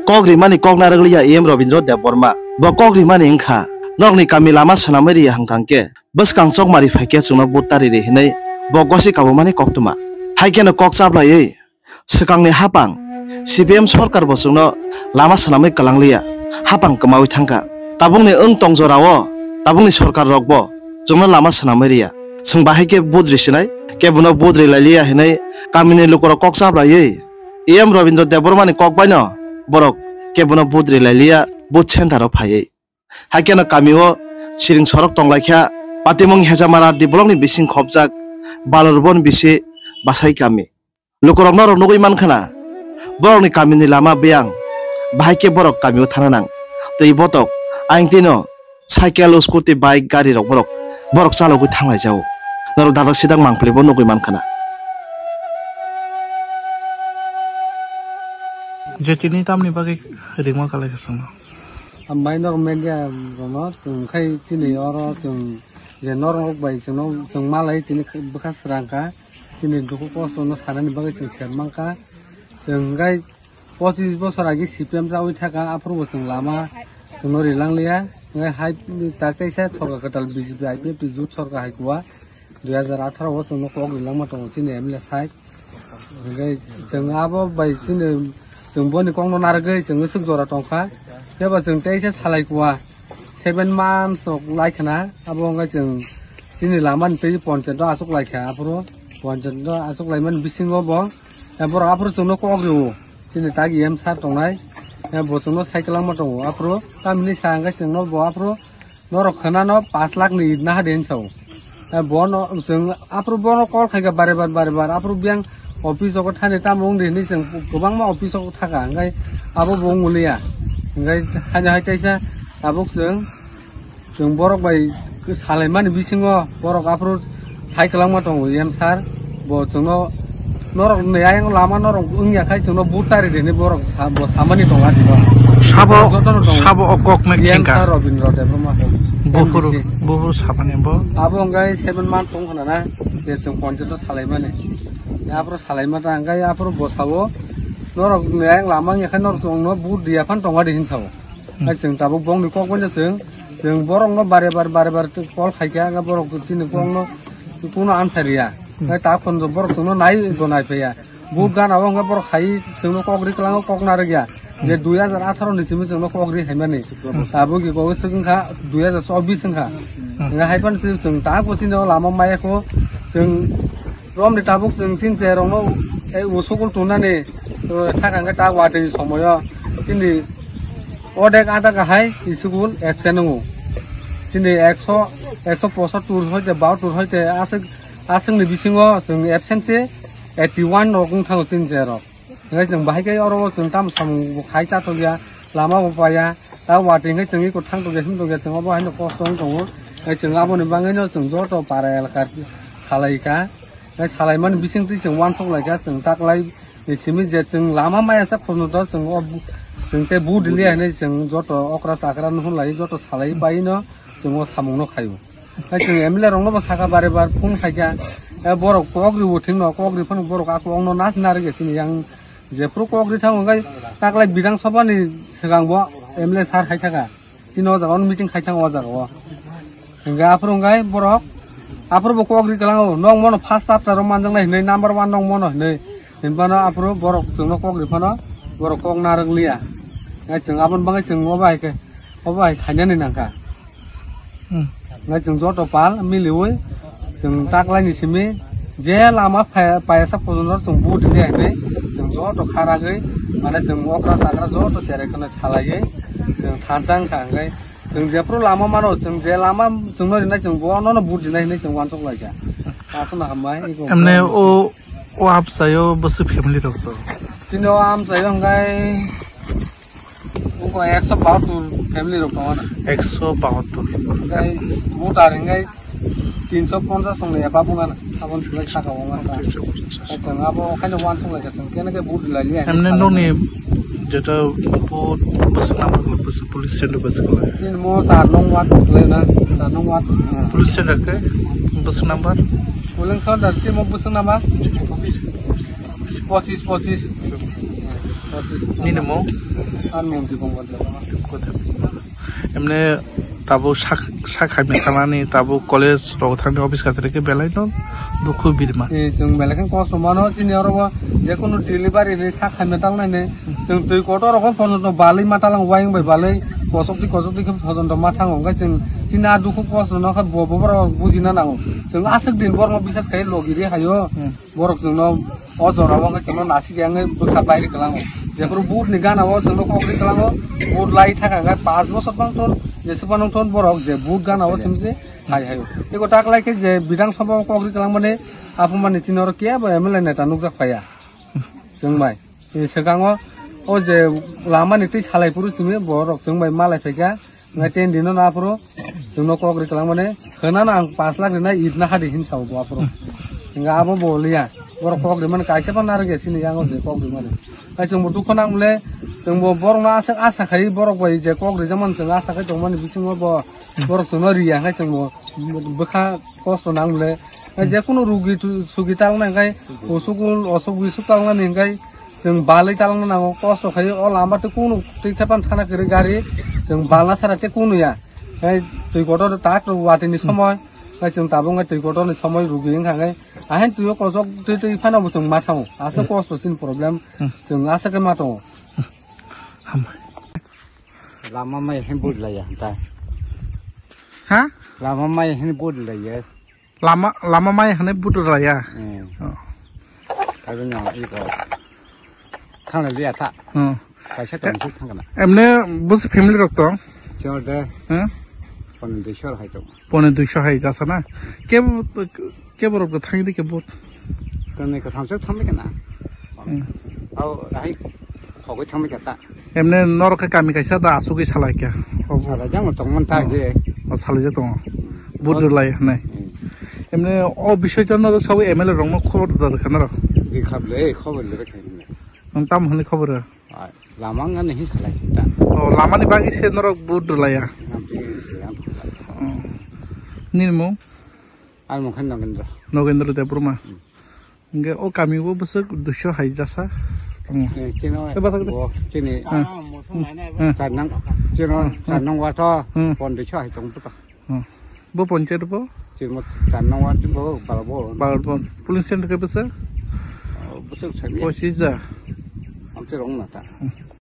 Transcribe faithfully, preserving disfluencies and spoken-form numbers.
kok rimani kok narwkliya E M Robindra Debbarma. Bo kok rimani wngkha, norokni kami lama swnamwi riya hwnkha hwnkhe, bwskang chokmari phaikhe chwngno vote tari ri hwnwi bo gosi kabumani koktwma. Haikheno kok chaplaiwi swkangni hapang C P M sorkar bo chwngno lama swnamwi kwlangliya, hapang kwmawi thangkha. Tabukni wng tong jorao tabukni sorkar rokbo chwngno lama swnamwi riya. Chwng bahai khe vote ri sinai, kebono vote ri lailiya hinwi kamini lukurok kok chaplaiwi E M Robindra Debbarmani kok baino borok kebono vote ri lailiya, vote center o phaiwi. Haikheno kamio siring sorok tonglaikha, Patimung Hejamara D block ni bising khopjak Balurban bisi Basai kami. Lukurokno rok nugwi mankha na, borokni kamini lama biyang, bahai khe borok kamio thana nang. Twi botok, aing tino cycle, scooty, bike, gari rok borok, borok chalogwi thanglai jao. Norok dadak sidak mangpili bo nugwi mankha na. Je tini tamni bagwi ringma kalaikha chwngno? Hambai norok media rokno, chwng khai chini oro chwng je norok bai chwngno chwng malai tini bwkha srang kha, chini dukhu kosto no sanani bagwi chwng ser mankha. Chwng khai pochis bosor age C P M chawi thaka, aphuru bo chwng lama chwngno rilang liya. Ngai hai tak teisa sorkar kwtal B J P I P F T jut sorkar hai kuwa dui hajar atharo o chwngno kok rilangma tongo chini M L A sai. Hingke chwng abo bai chini chwng boni kokno narwgwi chwng swk jora tongkha. Tebo chwng teisa salai kuwa seven months rok laikha na, abo wngkha chwng chini lamani twi ponchayat o achuk laikha, aphuru ponchayat o achuk laimani bisingo bo, eh, borok aphuru chwngno kok rio. Chini tak E M sir tongnai, eh, bo chwngno sai kwlangma tongo, aphuru tamni sa hwnkhe chwngno bo aphuru norok khwnano pash lakh ni itna ha de hinwi sao. Eh, bono chwng aphuru bono call khaikha bare bar, bare bar. Aphuru biyang office o thani tamo wng de hinwi chwng kwbangma office o thaka, hwnkhe abo bo wng liya. Hwnkhe haino hai kaisa tabuk chwng, chwng borok bai salaimani bisingo borok aphuru sai kwlangma tongo, E M sir. Bo chwngno norok ni ayang lama norok wngya khai chwngno vote tari rini borok sa-, bo samani tongo atino. Sabo, jotono tongo. Sabo o kok na E M kengka. Sir Robindra Debbarma. Buphuru, M D C. Buphuru samani bo. Abo wngkha seven month tong khna na, je chwng ponchayat o salaimani. Aphuru salaima ta wngkha aphuru bo sabo norok ni ayang lama wngya khai norok chwngno vote riya phan tongo adi hin sabo. Hmm. Hai chwng tabuk bongni kok bai no chwng, chwng borokno bare bar, bare bar call khaikha, wngkha borok chini kokno kuno answer riya. Hmm. Hai ta phone borok chwngno nai do nai phaiya. Vote gana o wngkha borok hai chwngno kok ri kwlango kok narwkya. Je Hmm. dui hajar atharo ni simi chwngno kok ri haimani. Hmm. Tabuk ki kok swk wngkha dui hajar chobbish wngkha. Hmm. Wngkha hai phano chwng ta bo chini o lama maya kho chwng romni tabuk chwng chini cherokno, eh, o sukul tunani, eh, thakang khe ta watwi somoyo chini odek ada kahai school absent wngo. Chini ekso, ekso pochattor hoite bahattor hoite aswk, aswkni bisingo chwng absent se eighty one rok wng thango chini cherok. Hingke chwng bahai khe oro o chwng tamo samung bo khai cha tongya, lama bo paya, ta watwi hingke chwng eko thang tongya, him tongya, chwng obo haino kosto wng tongo. Hingke chwng aboni bagwino chwng joto para elaka salai kha. Hingke salaimani bisingtwi chwng uansuk lai kha, chwng taklai ni simi je chwng lama maya sa phunukgo chwng o bu-, chwng tei bu dili hinui chwng joto okra chakra nuhun lai joto salai pai no chwng o samung no khai o. Hai chwng M L A rokno bo sakha bare bar phone khaikha, eh, borok kok ribo thwngno, kok ri phano borok a kokno nas narwkya chini yang jephuru kok ri thango, hwnkhe taklai Bidhan Sabha ni swkang bo M L A sir hai thaka, chini o jaga o meeting khai thango o jaga o. Hwnkhe aphuru hwnkhe borok aphuru bo kok ri kwlango, nokmono first chapter o manjaknai hinui, number one nokmono hinui, hinphano aphuru borok chwngno kok ri phano borok kok narwk liya, hai chwng aboni bagwi chwng obo hai khe, obo hai khainani nangkha. Hmm. Ngai chwng joto pal miliwi chwng taklaini simi je lama phai-, payasa phununo chwng vote rwya hinwi chwng joto kharagwi mane chwng okra chakra joto cherai kheno salaiwi chwng thansa wngkha. Hwnkhe chwng jephuru lama mano chwng je lama chwngno rinai chwng bonono vote rinai hinwi chwng uansuk laikha. Aswkno hambai. Emne o, o amchaio bwswk family rok to? Chini o amchaio hwnkhe Wngkha ekso bahattor family rok tongo na. Ekso bahattor. Hingke voter hingke tinso ponchas wngya eba wngya na. Aboni swlai saka wngya na. Tinso ponchas. Chwng abo okhai no uansuk lai kha chwng kene khe vote lai liya. Emne nokni jeta vote bwswk number bwswk polling center bwswk lai. Chini mo char nong ward lai na. Char nong ward. Polling center khe bwswk number? Polling center chini mo bwswk number? Pochis, pochis. Nini mung? Ani mung Dipongkor Debbarma. Emne tabuk sak, sak hamya thangnani, tabuk college rok thangni office kaisa rikhe belai no dukhu birma. Eh, chwng belai khe kosto mano, chini oro bo jekunu delivery ni sak hamya tangnani, chwng twi kotor rok phono balwi ma talang, wayang bai balwi kosok di kosok di khe phojon ma thango, hwnkhe chwng chini a dukhu kosto no khe bo, bo borok bujina nango. Chwng aswk din borok no bisas khai logi ri hayo. Hmm. Borok chwngno o jora o wngkha chwngno nasik ya wngwi bwkha bairi kwlango. Jephuru vote ni gana o chwngno kok ri kwlango, vote lai thaka khe panch bochor bang thon, jesuk phano thon borok je vote gana o simi se hai hai. Eko tak lai khe je Bidhan Sabha o kok ri kwlangmani aphumani chini oro kebo M L A neta nukjak phaiya. Chwng bai. Tini swkango o je lama ni twi salai phuru simi borok chwng bai malai phaikha. Ngai ten dino na aphuru chwngno kok ri kwlangmani khwnano ang panch lakh rina it na hadi hin sao bo aphuru. Hinga abo bo liya. Borok kok rimani kaisa phano narwkya chini yango je kok rimani. Hai chwngbo dukho nang le chwngbo borokno asa, asa khai borok bai je kok rijakmani chwng asa khai tongmani bisingo bo borok chwngno riya hai chwngbo bwkha kosto nang le. Hai jekunu rugi tu-, sugi talnai khai usukul osuk bisuk talnani hinkhai chwng balwi talangna nango, kosto khai o lama tei kunu twi khe pan thana kwrwi gari, chwng balna sara tei kunu ya. Hai twi kotor tak watini somoi, hai chwng tabuk hai twi kotorni somoi rugi wngkha hai, ahain twi o kosok twi twi phano bo chwng ma thango, aswk kosto chini problem, chwng aswk khe ma tongo. Hambai. Lama mai hin bud laya ta. Ha? Lama mai hin bud laya. Lama, lama mai hwnwi butur laya. Hmm. Oh. Abo no iko. Thangna liya ta. Hmm. Kaisa tong suk thangna. Emne busi family rok tong? Chor de. Hmm? Pon duisho hai tong. Pon duisho hai jasa na. Ke, ke borok thangi de ke bot. Tong ne ka thamsa thamle kana. Hmm. Au hai khogoi thamle kata. Emne norok khe kami kaisa da asugwi salai kha. Obo. Salai jang tong man ta ge. O salai ja tongo. Bud rwlai hwnwi. Hmm. Emne o bisoi to norok sawi M L A rokno khobor da rwkha norok. Di khable khobor le kha. Nwng tam hwnwi khobor rw? Ai, lama wngani hin salai ta. O lamani bagwi se norok bud rwlaiya. Nini mung? Ani mung khe Nogendra. Nogendra Debbarma. Hmm. Hingke o kami o bwswk duiso hai jasa tongo. Eh, chini o, chini, hmm, char nang, chini o, hmm, char nang wato, hmm, pondro so hai tong buka. Hmm. Bo ponchayat bo? Chini mo char nang wato bo, bala bo. Bala bo. Polling center ke bwswk? Oh, bwswk sani. Pochis hajar. Amte rong na ta. Hmm.